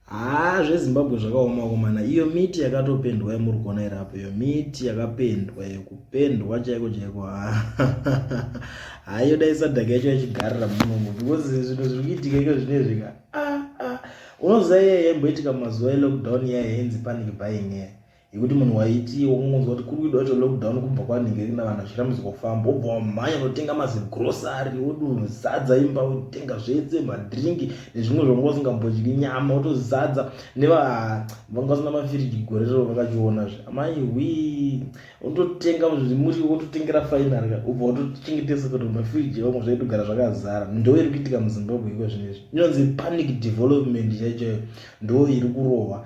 Haa zveZimbabwe zvakaoma komana iyo miti yakatopendwa yamuri kuona iri apo iyo miti yakapendwa iyo kupendwa chaiko chaiko haiyo dai sadhaka yacho yachigarira munomu because zvinhu zviri kuitika iko zvinezvi ka ah, ah. Unoziva iye yaimboitika mumazuva elockdown iya yainzi panic buying iya yekuti munhu waiti wakungonzwa kuti kuri kuitwa wacho lockdown kubva kwanenge kina vanhu vachirambidzwa kufamba wobva wamhanya unotenga mazigrosari wodozadza imba wotenga zvese madrinki nezvimwe zvanga usingambodyi nyama wotozadza nevanga vasina mafiriji gore rero vakachiona zve amai hwii unototenga zvimuriwo wototengera final ka ubva watochengetesa kuti mafiriji evamwe zvaitogara zvakazara. Ndo iri kuitika muZimbabwe iko zvinezvi inonzi panic development chaichayo ndo iri kurohwa.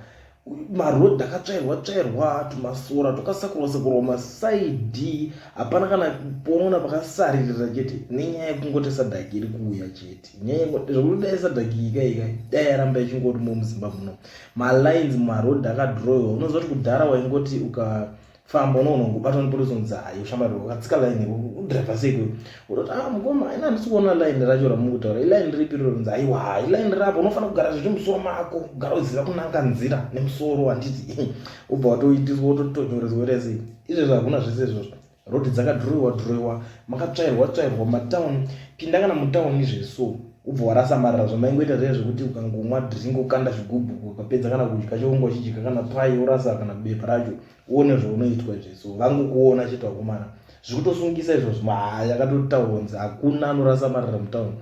Marodhi akatsvairwa tsvairwa, tumasora twakasakurwa sakurwa masaidhi, hapana kana ponoona pakasaririra chete nenyaya yekungoti sadhaki iri kuuya chete. Nyaya zvekuti dai sadhaki ika ika dai yaramba ichingori mo muZimbabwe muno. Malines mumarodhi akadhiroiwa, unoziva kuti kudhara waingoti ukafamba unoona kungobatwa nepolisi unonzi hayi ushamwari wakatsika line udhiraivha sei kuyo unoti ah mukoma ina handisi kuona line racho ramuri kutaura iline ripi riro rinzi aiwa iline rapo unofanira kugara zviri musoro mako kugara uziva kunanga nzira nemusoro handiti ubva watoitiswa wototonyoredzwa woita sei izvezvo hakuna zvese izvozvo. Road dzakadhiroiwa dhiroiwa, makatsvairwa tsvairwa mumatown. Pinda kana mutown izvezvi so ubva warasa marara zvamaingoita zviya zvekuti ukangomwa drink wokanda zvigubhu ukapedza kana kudya chonga uchidya kana pie worasa kana bepa racho uone zvaunoitwa izvezvi so vangokuona chete vakomana zvikutosungisa izvozvo haa yakatotaurwa kunzi hakuna anorasa marara mutown.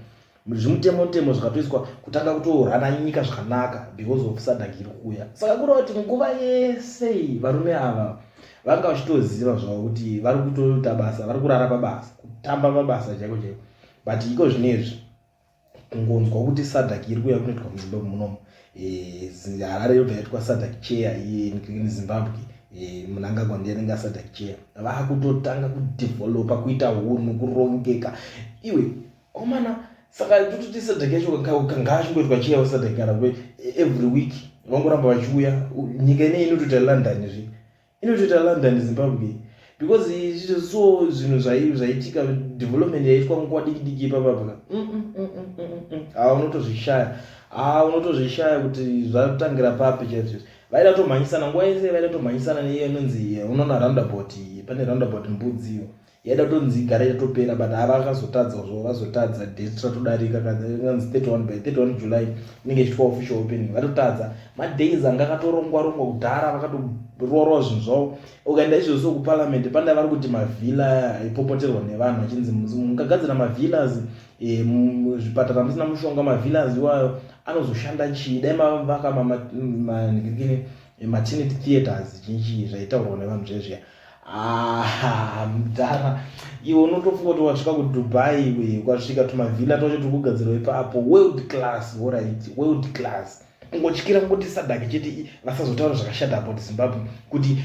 Zvimutemo temo zvakatoiswa kutanga kutorana nyika zvakanaka because of SADC iri kuuya. Saka kureva kuti nguva yese iyi varume ava vanga vachitoziva zvavo kuti vari kutoita basa, vari kurara pabasa, kutamba pabasa chaiko chaiko. But iko zvinezvi kungonzwa kuti SADC iri kuuya kunoitwa muZimbabwe munomu, eh, Harare yobva yaitwa SADC chair in Zimbabwe, eh, Mnangagwa ndiye anenge aSADC chair, vakutotanga kudevelopa kuita hunhu, kurongeka. Iwe Komana saka tototi SADC yacho ngaachingoitwa chiyawo SADC kana every week vangoramba vachiuya nyika inei inotoita London zve inotoita London Zimbabwe because so zvinhu zvaitika development yaitwa nguva diki diki ipapapa haa unotozvishaya haa unotozvishaya kuti zvatangira papi chaizvo vaida kutomhanyisana nguva yese vaida kutomhanyisana neiyo inonzi unoona roundabout pane roundabout mbudzi iyo Yaida kutonzi igare yatopera but ava vakazotadza zvo vazotadza date ratodarika kanzi 31 by 31 July inenge ichitwa official opening vatotadza madays anga akatorongwa rongwa kudhara vakatororwa zvinhu zvavo ukaenda izvozvo kuparliament pane vari kuti mavhila aipopoterwa nevanhu vachinzi mungagadzira mavillas eh, muzvipatara musina mushonga mavillas iwayo anozoshanda chii dai mavaka maternity theaters chinchii zvaitaurwa nevanhu zvezviya. Ah, mdhara iwe unotofunga kuti wasvika kuDubai iwe ukasvika tumavhila twacho turi kugadzirwa ipapo world class horait world class kungotyira kungoti sadaki chete vasazotaura zvakashata about Zimbabwe kuti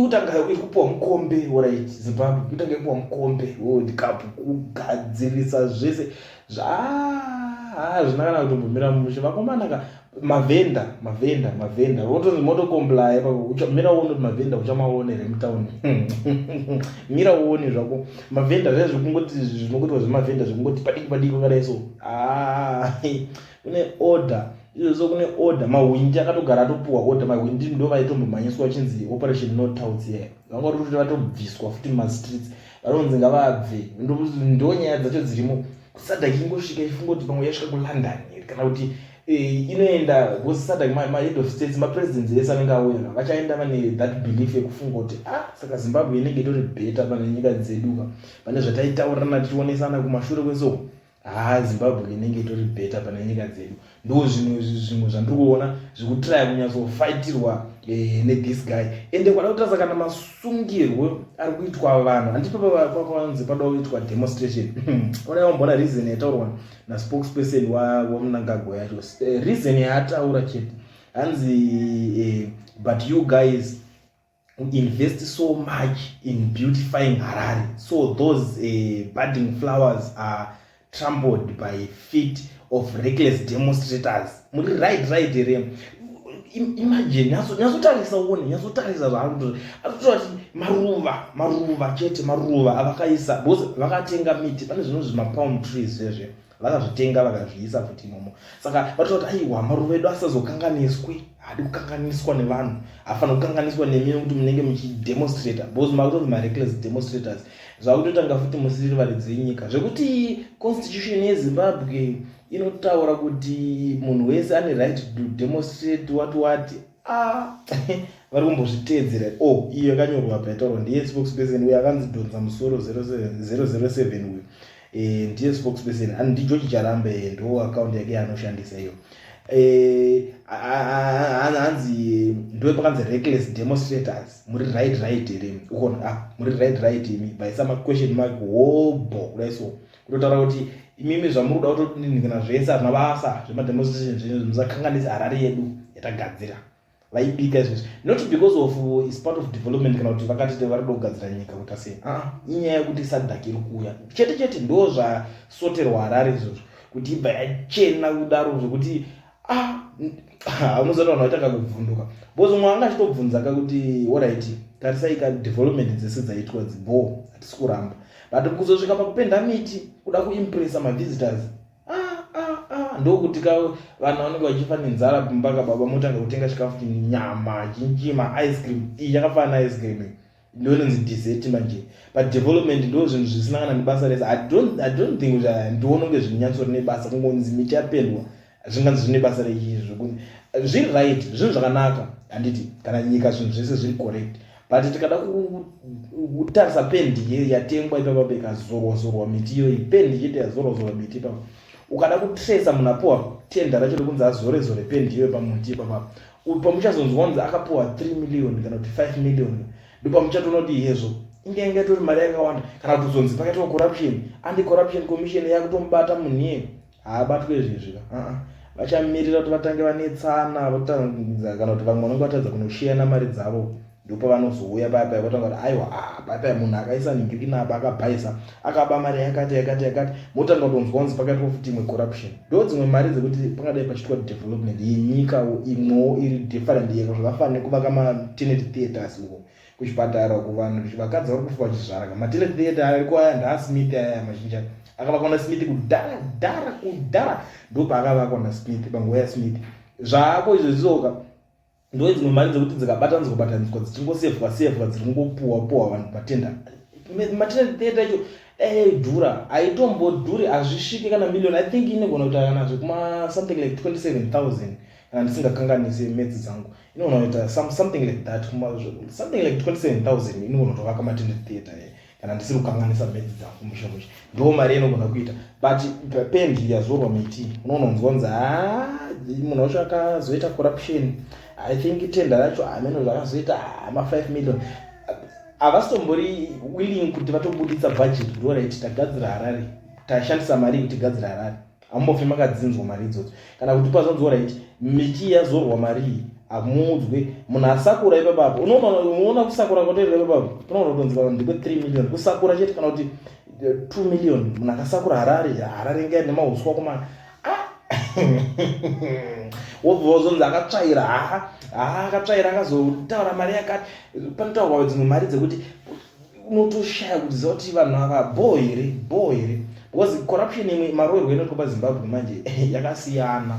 utanga iri kupiwa mukombe horait Zimbabwe kutanga ikupiwa mukombe world cup kugadzirisa zvese zvaa zvina kana kutombomira mushe vakomana ka mavhenda mavhenda mavhenda wotonzi motokomplaya ipapo mira uone kuti mavhenda uchamaona here mutauni mira uone zvako mavhenda zviya zvekungoti zvinongoitwa zvemavhenda zvekungoti padiki padiki kwakadai so ah, kune order izvozvo kune order mahwindi akatogara atopuwa order mahwindi ndo vaitombomhanyiswa vachinzi operation no touts here vanga vatoti vatobviswa futi mumastreets vanonzi ngavabve ndo nyaya dzacho dzirimo SADC ingosvika ichifunga kuti pamwe yasvika kuLondon here kana kuti eh, inoenda because SADC mahead of states mapresidents ese anenge auya vachaenda vane that belief yekufunga kuti ah saka Zimbabwe inenge itori better pane nyika dzedu ka pane zvataitaurirana tichionesana kumashure kwese uko haa Zimbabwe inenge itori better pane nyika dzedu Ndo zvinhu zvimwe zvandiri kuona zvikutraya kunyatsofaitirwa eh, nethis guy ende kwada kutarisa kana masungirwo ari kuitwa vanhu handipo papanzi pada kuitwa demonstration ona wamboona reason yataurwa naspokesperson waMnangagwa yacho eh, reason yaataura chete hanzi eh, but you guys invest so much in beautifying Harare so those budding flowers are trampled by feet of reckless demonstrators. Muri right right here? Imagine nyatsotarisa uone nyatsotarisa zvaari kutora ari kutora kuti maruva maruva chete maruva avakaisa because vakatenga miti pane zvinonzi zvimapalm trees zvezve. Vakazvitenga vakazviisa futi imomo. Saka vatoda kuti aiwa maruva edu asazokanganiswe, haadi kukanganiswa nevanhu, haafanira kukanganiswa nemi nekuti munenge muchidemonstrata because makutonzi mareckless demonstrators. Zvakutotanga futi musiri varidzi venyika. Zvekuti constitution yeZimbabwe inotaura kuti munhu wese ane right to demonstrate what what ah vari kumbozviteedzera. Oh, iyo yakanyorwa apa yataurwa ndiye spokesperson uyo akanzi dhonza musoro 007 uyo. Eh, ndiye spokesperson and ndiGeorge Charamba eh, ndo account yake yaanoshandisa iyo. Eh, hanzi ndo pakanzi reckless demonstrators muri right right here ukona ah muri right right imi vaisa ma question mark hobho kudai so kutotaura kuti imimi zvamuri kuda kutodini kana zvese hazvina basa zvemademonstration zvenyu musakanganisa Harare yedu yatagadzira. Vaibika izvezvi not because of is part of development kana kuti vakati vari kuda kugadzira nyika kuti asei aa inyaya yekuti SADC iri kuuya chete chete ndo zvasoterwa Harare izvozvo kuti ibva yachena kudaro zvekuti ah unozoti vanhu vaitanga kuvhunduka because umwe anga achitobvunza ka kuti alright tarisai ka development dzese dzaitwa dzibho hatisi kuramba but kuzosvika pakupenda miti kuda kuimpressa mavisitors ah, ah, ah. Ndokuti ka vanhu vanenge vachifa nenzara pamba ka baba motanga kutenga chikafu nyama chinchi maice cream iyi yakafanana ice cream ndo inonzi dessert manje but development ndo zvinhu zvisina kana nebasa rese. I don't think kuti ndione kunge zvinyatsori nebasa kungonzi miti yapendwa zvinganzi zvine basa reizvo zviri right zvinhu zvakanaka handiti kana nyika zvinhu zvese zviri correct but tikada kutarisa pendi yatengwa ipapapo ikazorwa zorwa miti iyoyi pendi chete yazorwa zorwa miti ipapo ukada kutresa munhu apiwa tenda racho rekunzi azore zore pendi iyoyo pamuti ipapapo pamuchazonzwa kunzi akapiwa 3 million kana kuti 5 million ndopamuchatoona kuti hezvo inge inge itori mari yakawanda kana kuti uzonzi pakaitwa corruption anti corruption commission yakutomubata munhu iye haabatwe izvezvi ka aa vachamirira kuti vatange vanetsana votanga kana kuti vamwe vanenge vatadza kunoshiyana mari dzavo ndopavanozouya paya paya votanga kuti aiwa ah, paya paya munhu akaisa nhingirinapa akabhaisa akaba mari yakati yakati yakati motanga kutonzwa kunzi pakaitwa futi imwe corruption ndo dzimwe mari dzekuti pangadai pachitwa development yenyikawo imwewo iri different yeka zvakafanira nekuvaka maternity theaters uko kuchipatara uko vanhu vakadzi vari kufa vachizvara ka maternity theatre ariko aya ndaasmith aya mazhinji akavakwa nasmith kudhara dhara kudhara ndopaakavakwa nasmith panguva yasmith zvaako izvezvisoka ndo dzimwe mari dzekuti dzikabatanidzwa batanidzwa dzichingosevhwa sevhwa dziri kungopuwa puwa vanhu patenda maternity theatre acho dai yaidhura haitombodhuri hazvisvike kana million. I think inogona kuita kana zvekuma something like 27,000 kana ndisingakanganisi maths dzangu inogona kuita something like that something like 27,000 inogona kutovaka maternity theatre kana ndisiri kukanganisa maths dzangu mushe mushe ndo mari inogona kuita but pendi yazorwa miti unononzwa kunzi ha munhu wacho akazoita corruption. I think tenda racho hameno zvakazoita ma5 million. Havasitombori willing kuti vatobuditsa budget kuti alright tagadzira Harare tashandisa mari kuti tigadzire Harare. Hamumbofi makadzinzwa mari idzodzo kana kuti pazonzi alright miti yazorwa mari iyi hamuudzwe munhu asakura ipapapo unoona kusakura kwatoita ipapapo unoona kutonzi vanhu ndikwe 3 million kusakura chete kana kuti 2 million munhu akasakura Harare. Harare inga nemauswa komana ah! Wobva wazonzi akatsvaira ha ha akatsvaira akazotaura mari yakati panotaurwa dzimwe mari dzekuti unotoshaya kuti ziva kuti vanhu ava bho here bho here because corruption imwe maroerwo inoitwa paZimbabwe manje yakasiyana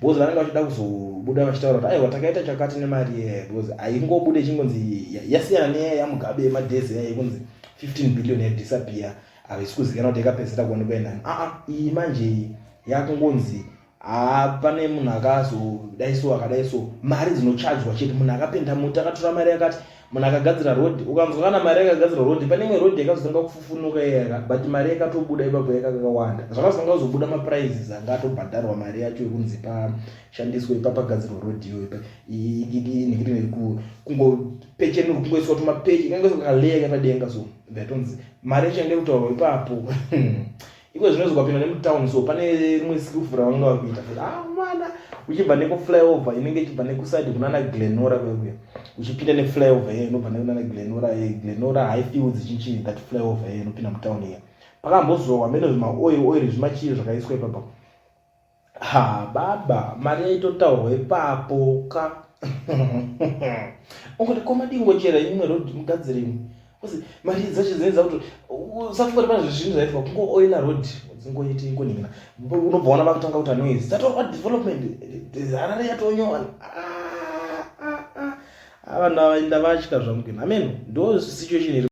because vanenge vachida kuzobuda vachitaura kuti aiwa takaita chakati nemari yeye because haingobude ichingonzi yasiyana neyaya yaMugabe yemadhezi yaya yekunzi 15 billion yadisappear havisi kuzivikana kuti yakapedzisira kuonekwa inani. Aa iyi manje iyi yakungonzi haa pane munhu akazodai so akadai so mari dzinochajwa chete munhu akapenda muti akatora mari yakati munhu akagadzira road ukanzwa kana mari yakagadzira road pane imwe road yakazotanga kufufunuka iyaka but mari yakatobuda ipapo yakakawanda zvakazotanga kuzobuda maprices anga atobhadharwa mari yacho yekunzi pashandiswe ipapagadzirwa road iyoyo kungopechenurwa kungoiswa tumapechi kangoiswa kaleya kepadenga so ndatonzi mari yacho yange kutaurwa ipapo iko zvino zvikapinda nemutauni so pane rimwe skillful ravanga vari kuita ah mana uchibva nekuflyover inenge ichibva nekuside kunana Glenora kwekuya uchipinda neflyover iye inobva nekunana Glenora Glenora Highfields chinchii that flyover iye inopinda mutauni iya pakambozorwa mene zvimaoil oil zvimachii zvakaiswa ipapa ha baba mari yaitotaurwa ipapo ka ungoti komadingochera imwe road mugadzire imwe mari dzacho dzinenge dzakuti usafunga kuti pane zvinhu zvaitwa kungo oila road. Ingoiti ingoningina, unobva wana vakutanga kuita noise, tatorwa development, Harare yatonyowa. Ah, ah, ah. Vanhu ava ndavatya zvangu. Ameno, ndo situation iri.